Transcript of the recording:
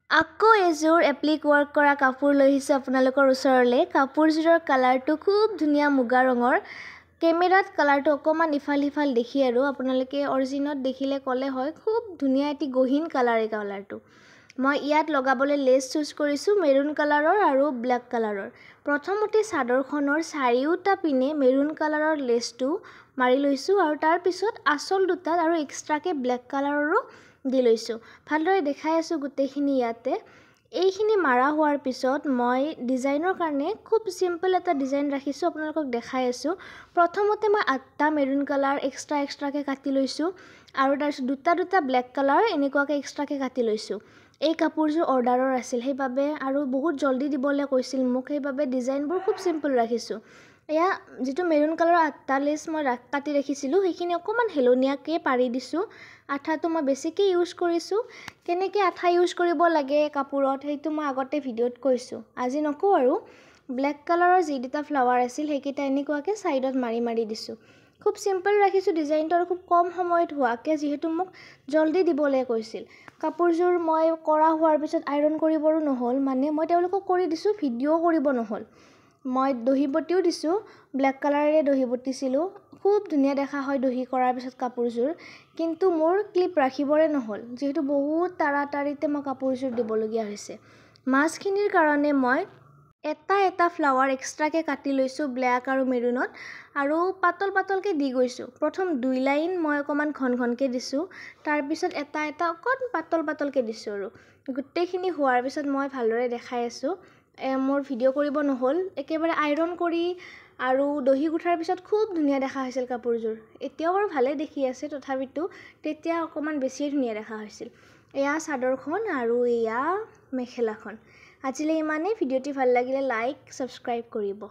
আকৌ এযোৰ এপ্লিক ৱৰ্ক কৰা কাপোৰ লৈ আহিছোঁ আপোনালোকৰ ওচৰলৈ। কাপোৰযোৰৰ কালাৰটো খুব ধুনীয়া মুগা ৰঙৰ। কেমেৰাত কালাৰটো অকণমান ইফাল সিফাল দেখি আৰু আপোনালোকে অৰিজিনত দেখিলে ক'লে হয় খুব ধুনীয়া এটি গহীন কালাৰ এই কালাৰটো। মই ইয়াত লগাবলৈ লেচ চুজ কৰিছোঁ মেৰুণ কালাৰৰ আৰু ব্লেক কালাৰৰ। প্ৰথমতে চাদৰখনৰ চাৰিওটা পিনে মেৰুণ কালাৰৰ লেচটো মাৰি লৈছোঁ আৰু তাৰপিছত আচল দুটাত আৰু এক্সট্ৰাকৈ ব্লেক কালাৰৰো দি লৈছোঁ। ভালদৰে দেখাই আছোঁ গোটেইখিনি ইয়াতে। এইখিনি মাৰা হোৱাৰ পিছত মই ডিজাইনৰ কাৰণে খুব চিম্পল এটা ডিজাইন ৰাখিছোঁ, আপোনালোকক দেখাই আছোঁ। প্ৰথমতে মই 8টা মেৰুণ কালাৰ এক্সট্ৰা এক্সট্ৰাকৈ কাটি লৈছোঁ আৰু তাৰপিছত দুটা দুটা ব্লেক কালাৰ এনেকুৱাকৈ এক্সট্ৰাকৈ কাটি লৈছোঁ। এই কাপোৰযোৰ অৰ্ডাৰৰ আছিল সেইবাবে আৰু বহুত জল্দি দিবলৈ কৈছিল মোক, সেইবাবে ডিজাইনবোৰ খুব চিম্পল ৰাখিছোঁ। এয়া যিটো মেৰুণ কালাৰৰ 8টা লেচ মই কাটি ৰাখিছিলোঁ সেইখিনি অকণমান হেলনীয়াকৈ পাৰি দিছোঁ। আঠাটো মই বেছিকৈ ইউজ কৰিছোঁ। কেনেকৈ আঠা ইউজ কৰিব লাগে কাপোৰত সেইটো মই আগতে ভিডিঅ'ত কৈছোঁ, আজি নকওঁ আৰু। ব্লেক কালাৰৰ যি দুটা ফ্লাৱাৰ আছিল সেইকেইটা এনেকুৱাকৈ ছাইডত মাৰি মাৰি দিছোঁ। খুব চিম্পল ৰাখিছোঁ ডিজাইনটো আৰু খুব কম সময়ত হোৱাকৈ, যিহেতু মোক জল্দি দিবলৈ কৈছিল। কাপোৰযোৰ মই কৰা হোৱাৰ পিছত আইৰণ কৰিবৰো নহ'ল, মানে মই তেওঁলোকক কৰি দিছোঁ, ভিডিঅ' কৰিব নহ'ল। মই দহি বটিও দিছোঁ, ব্লেক কালাৰেৰে দহি বটিছিলোঁ। খুব ধুনীয়া দেখা হয় দহি কৰাৰ পিছত কাপোৰযোৰ, কিন্তু মোৰ ক্লিপ ৰাখিবৰে নহ'ল, যিহেতু বহুত তাড়াতাড়িতে মই কাপোৰযোৰ দিবলগীয়া হৈছে। মাজখিনিৰ কাৰণে মই এটা এটা ফ্লাৱাৰ এক্সট্ৰাকৈ কাটি লৈছোঁ ব্লেক আৰু মেৰুণত আৰু পাতল পাতলকৈ দি গৈছোঁ। প্ৰথম 2 লাইন মই অকণমান ঘন ঘনকৈ দিছোঁ, তাৰপিছত এটা এটা অকণ পাতল পাতলকৈ দিছোঁ আৰু গোটেইখিনি হোৱাৰ পিছত মই ভালদৰে দেখাই আছোঁ। মোৰ ভিডিঅ' কৰিব নহ'ল, একেবাৰে আইৰণ কৰি আৰু দহি গুঠাৰ পিছত খুব ধুনীয়া দেখা হৈছিল কাপোৰযোৰ। এতিয়াও বাৰু ভালেই দেখি আছে, তথাপিতো তেতিয়া অকণমান বেছিয়ে ধুনীয়া দেখা হৈছিল। এয়া চাদৰখন আৰু এয়া মেখেলাখন। আজিলৈ ইমানেই। ভিডিঅ'টি ভাল লাগিলে লাইক ছাবস্ক্ৰাইব কৰিব।